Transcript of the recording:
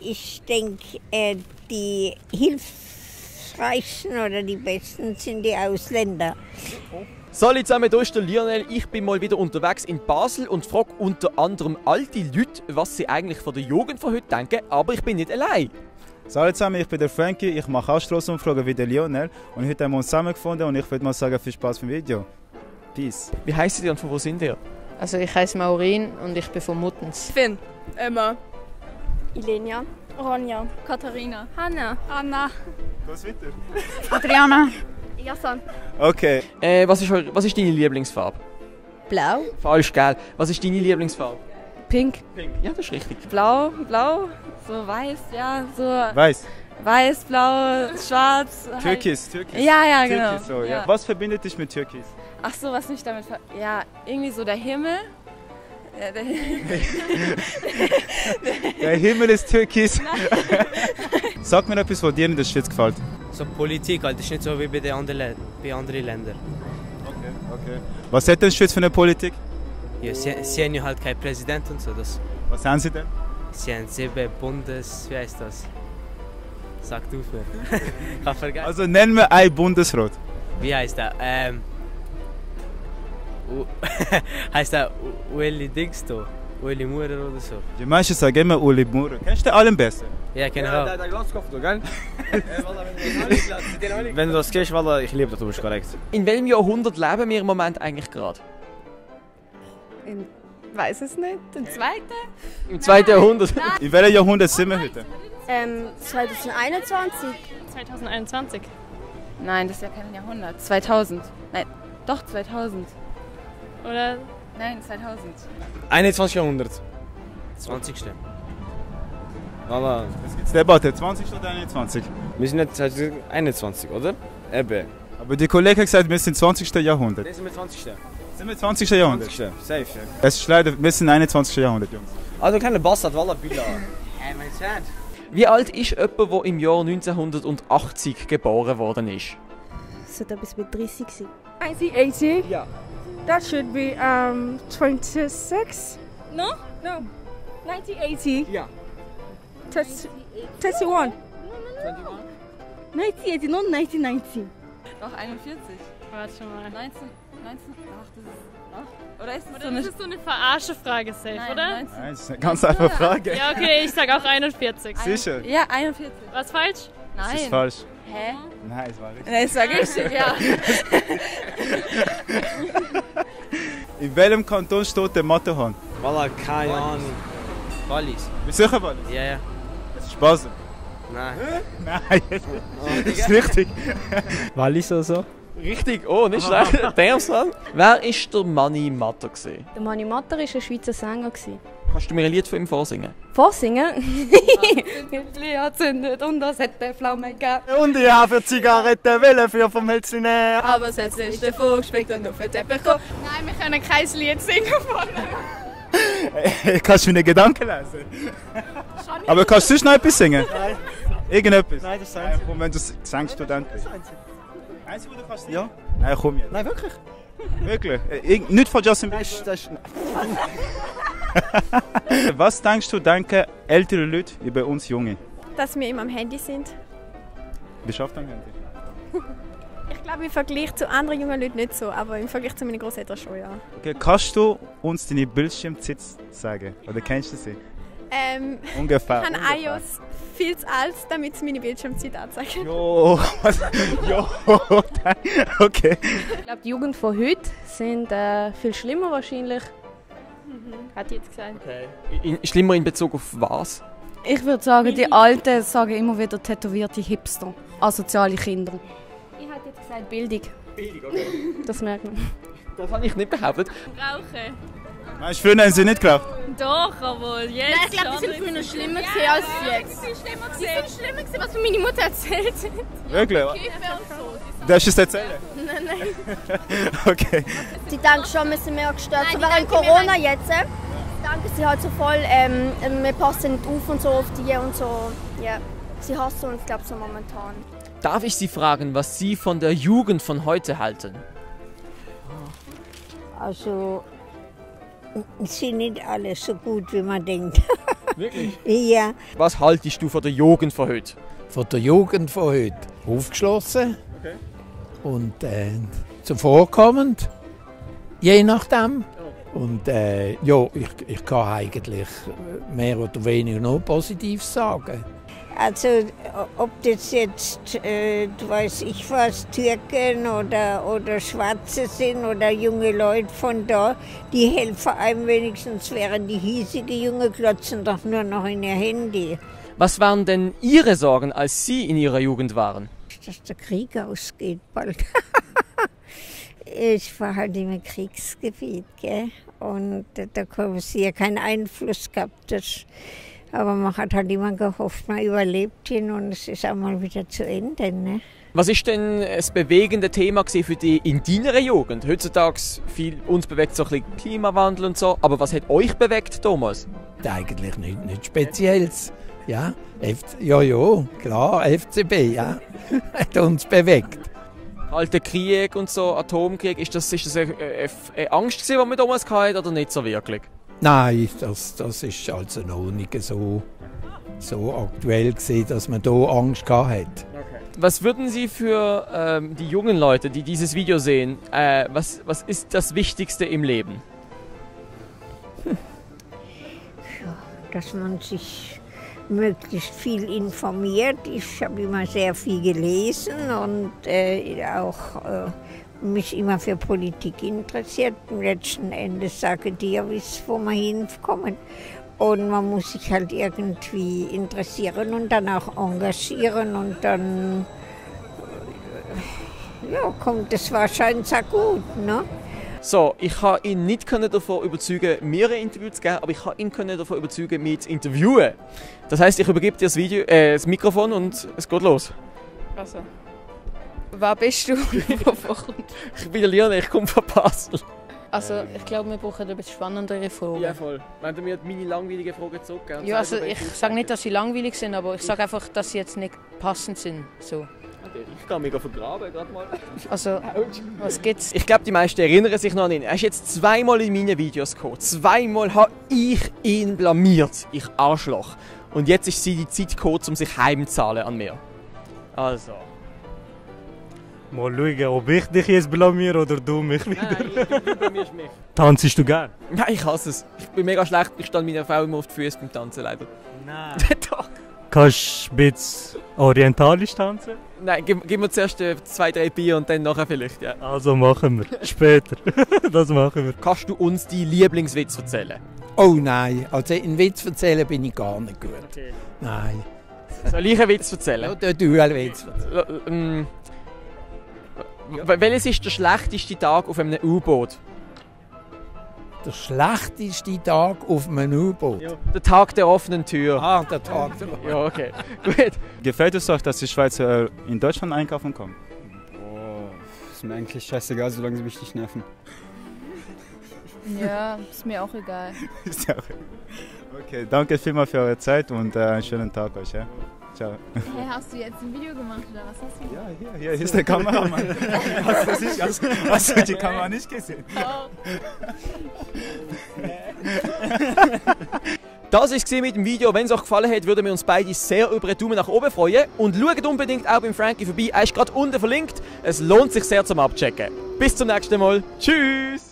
Ich denke, die hilfreichsten oder die besten sind die Ausländer. Salut zusammen, hier ist der Lionel. Ich bin mal wieder unterwegs in Basel und frage unter anderem alte Leute, was sie eigentlich von der Jugend von heute denken, aber ich bin nicht allein. Salut zusammen, ich bin der Frankie, ich mache auch Strassenumfragen wie der Lionel und heute haben wir uns zusammengefunden und ich würde mal sagen, viel Spaß beim Video. Peace. Wie heißt ihr und von wo sind ihr? Also ich heiße Maureen und ich bin von Muttens. Finn, Emma, Ilenia, Ronja, Katharina, Hanna, Anna, Geht's weiter? Adriana, Jason. Okay. Was ist deine Lieblingsfarbe? Blau, Falsch, gell? Was ist deine Lieblingsfarbe? pink, Pink. Ja, das ist richtig. Blau, so weiß, ja, so Weiß. weiß, blau, schwarz. Türkis. Ja, genau. Türkis, so, ja. Ja. Was verbindet dich mit Türkis? Ach so, was mich damit ja, irgendwie so der Himmel. Ja, der Der Himmel ist Türkis. Sag mir etwas, was dir in der Schweiz gefällt. So Politik halt, ist nicht so wie bei anderen Ländern. Okay. Was hat denn die Schweiz für eine Politik? Ja, sie haben ja halt keinen Präsident und so. Was haben sie denn? Sie haben 7 wie heißt das? Sag du mir. Ich hab vergessen. Also nennen wir ein Bundesrat. Wie heißt der? Heißt der Ueli Dings da? Ueli Maurer oder so? Die meisten sagen immer Uli Maurer. Kennst du den allen besser? Ja, genau. Der Glaskopf, gell? Wenn du das kennst, Wallah, ich liebe dich, du bist korrekt. In welchem Jahrhundert leben wir im Moment eigentlich gerade? weiß es nicht. Den zweiten? Im 2. Jahrhundert. In welchem Jahrhundert sind wir heute? 2021. 2021. Nein, das ist ja kein Jahrhundert. 2000. Nein, doch 2000. Oder? Nein, 2000. 21. Jahrhundert. 20. Wallah, Es gibt Debatte, 20 oder 21? wir sind jetzt 21, oder? Eben. Aber die Kollege hat gesagt, wir sind 20. Jahrhundert. Das sind wir 20. Sind wir 20. Jahrhundert? 20. Safe, ja. Es ist leider, wir sind 21. Jahrhundert, Jungs. Also kleiner Bastard, Wallah, Billah. Hey, mein Schatz. Wie alt ist jemand, der im Jahr 1980 geboren worden ist? Sollte etwas mit 30 sein. 1980? Ja. That should be 26? No? No. 1980? Ja. 31? 1980, not 1990. Doch, 41. Warte mal. 19, ach, das ist. Ach, oder ist das so Oder eine. das ist so eine Verarschefrage, safe, Nein, oder? 19. Nein, das ist eine ganz einfache Frage. Ja, okay, ich sag auch 41. Sicher? Ja, 41. Was falsch? Nein. Das ist falsch. Hä? Nein, es war richtig. Nein, das sag ich. Ja. In welchem Kanton steht der Matterhorn? Wallah, keine Ahnung. Wallis. Bist du sicher, Wally? Ja. Es ist Basel. Nein. Nein, das ist richtig. Wallis oder so? Richtig, oh, nicht schlecht. Damn, Mann. Wer ist der Mani Matter gewesen? Der Mani Matter war ein Schweizer Sänger. Kannst du mir ein Lied von ihm vorsingen? Vorsingen? Bildli anzündet und das hat der Pflaume gegeben. Und ich habe für Zigaretten Welle für vom Hölzli nehmen. Aber es hat sich der vorgespeckt und auf den Teppich gekommen. Nein, wir können kein Lied singen von Kannst du meine Gedanken lesen? Aber kannst du sonst noch etwas singen? Nein. Irgendetwas? Nein, das ist das Nein, komm, wenn du Gesangstudent bist. Einzige, was du kannst? Ja? Nein, komm jetzt. Nein, wirklich? Wirklich? Nicht von Justin Bieber. Das ist Was denkst du, denken ältere Leute über uns Junge? Dass wir immer am Handy sind. Wie schafft dein Handy? Ich glaube, im Vergleich zu anderen jungen Leuten nicht so, aber im Vergleich zu meinen Großeltern schon, ja. Okay, kannst du uns deine Bildschirmzeit sagen? Oder kennst du sie? Ungefähr. Ich habe iOS viel zu alt, damit es meine Bildschirmzeit anzeigt. Jo, was? Jo, okay. Ich glaube, die Jugend von heute sind viel schlimmer wahrscheinlich. Hat jetzt gesagt. Okay. Schlimmer in Bezug auf was? Ich würde sagen, die Alten sagen immer wieder tätowierte Hipster, asoziale Kinder. Ich hätte jetzt gesagt Bildung. Bildung, okay. Das merkt man. Das habe ich nicht behauptet. Rauchen. Meinst du, früher haben sie nicht geraucht? Doch, aber jetzt. Nein, ich glaube, die sind früher schlimmer als jetzt. Die sind schlimmer Die sind schlimmer, was für meine Mutter erzählt hat. Wirklich? Darfst du es erzählen? Nein. Okay. Sie denken schon, wir sind mehr gestört. So während Corona jetzt. Denken sie halt so voll, wir passen nicht auf und so auf die und so. Ja. Sie hassen uns, glaube ich, so momentan. Darf ich Sie fragen, was Sie von der Jugend von heute halten? Also, sind nicht alle so gut, wie man denkt. Wirklich? Ja. Was haltest du von der Jugend von heute? Von der Jugend von heute aufgeschlossen Okay. und zuvorkommend, je nachdem. Und ja, ich kann eigentlich mehr oder weniger nur Positives sagen. Also ob das jetzt, weiß ich was, Türken oder Schwarze sind oder junge Leute von da, die helfen einem wenigstens, während die hiesigen Jungen klotzen doch nur noch in ihr Handy. Was waren denn Ihre Sorgen, als Sie in Ihrer Jugend waren? Dass der Krieg ausgeht bald. Ich war halt im Kriegsgebiet, gell? Und da haben sie ja keinen Einfluss gehabt. Aber man hat halt immer gehofft, man überlebt ihn und es ist auch mal wieder zu Ende. Ne? Was ist denn das bewegende Thema für dich in deiner Jugend? Heutzutage uns bewegt so ein bisschen Klimawandel und so, aber was hat euch bewegt damals? Eigentlich nichts Spezielles. Ja, ja, klar, FCB, ja, hat uns bewegt. Kalter Krieg und so, Atomkrieg, ist das eine Angst, die man damals hatte, oder nicht so wirklich? Nein, das ist also noch nicht so aktuell gewesen, dass man da Angst gehabt hat. Okay. Was würden Sie für die jungen Leute, die dieses Video sehen, was ist das Wichtigste im Leben? Ja, dass man sich möglichst viel informiert. Ich habe immer sehr viel gelesen und auch mich immer für Politik interessiert. Im letzten Endes sage die ja, wo wir hinkommen. Und man muss sich halt irgendwie interessieren und dann auch engagieren und dann ja, kommt es wahrscheinlich auch gut. Ne? So, ich konnte ihn nicht davon überzeugen, mir ein Interview zu geben, aber ich konnte ihn davon überzeugen, mich zu interviewen. Das heisst, ich übergebe dir das Mikrofon und es geht los. Also, wer bist du? Ich bin der Lionel, ich komme von Basel. Also, ich glaube, wir brauchen ein bisschen spannendere Fragen. Ja, voll. Wenn du mir meine langweiligen Fragen zurückgeben. Ja, also ich sage nicht, dass sie langweilig sind, aber ich sage einfach, dass sie jetzt nicht passend sind. So. Okay, ich kann mich vergraben, gerade mal. Also, was gibt's? Ich glaube, die meisten erinnern sich noch an ihn. Er ist jetzt zweimal in meine Videos gekommen. Zweimal habe ich ihn blamiert, ich Arschloch. Und jetzt ist die Zeit gekommen, um sich heimzuzahlen an mir. Also. Mal schauen, ob ich dich jetzt blamiere oder du mich wieder. Nein, du blamierst mich. Tanzest du gern? Nein, ich hasse es. Ich bin mega schlecht. Ich stand meiner Frau immer auf die Füße beim Tanzen, leider. Nein. Doch. Kannst du ein bisschen orientalisch tanzen? Nein, gib mir zuerst 2-3 Bier und dann nachher vielleicht, ja. Also machen wir. Später. Das machen wir. Kannst du uns deinen Lieblingswitz erzählen? Oh nein, also in Witz erzählen bin ich gar nicht gut. Okay. Nein. Soll ich einen Witz erzählen? Ja, du einen Witz erzählen. Welches ist der schlechteste Tag auf einem U-Boot? Der schlechteste Tag auf einem U-Boot? Ja. Der Tag der offenen Tür. Ah, der Tag der offenen Tür. Ja, okay. Gut. Gefällt es euch, dass die Schweizer in Deutschland einkaufen kommen? Oh, ist mir eigentlich scheißegal, solange sie mich nicht nerven. Ja, ist mir auch egal. Ist ja okay. Okay, danke vielmals für eure Zeit und einen schönen Tag euch. Ja? Ciao. Hey, hast du jetzt ein Video gemacht oder was hast du? Ja, hier ist der Kameramann. Hast du die Kamera nicht gesehen? Oh. Das war es mit dem Video. Wenn es euch gefallen hat, würden wir uns beide sehr über einen Daumen nach oben freuen. Und schaut unbedingt auch beim Frankie vorbei. Er ist gerade unten verlinkt. Es lohnt sich sehr zum Abchecken. Bis zum nächsten Mal. Tschüss!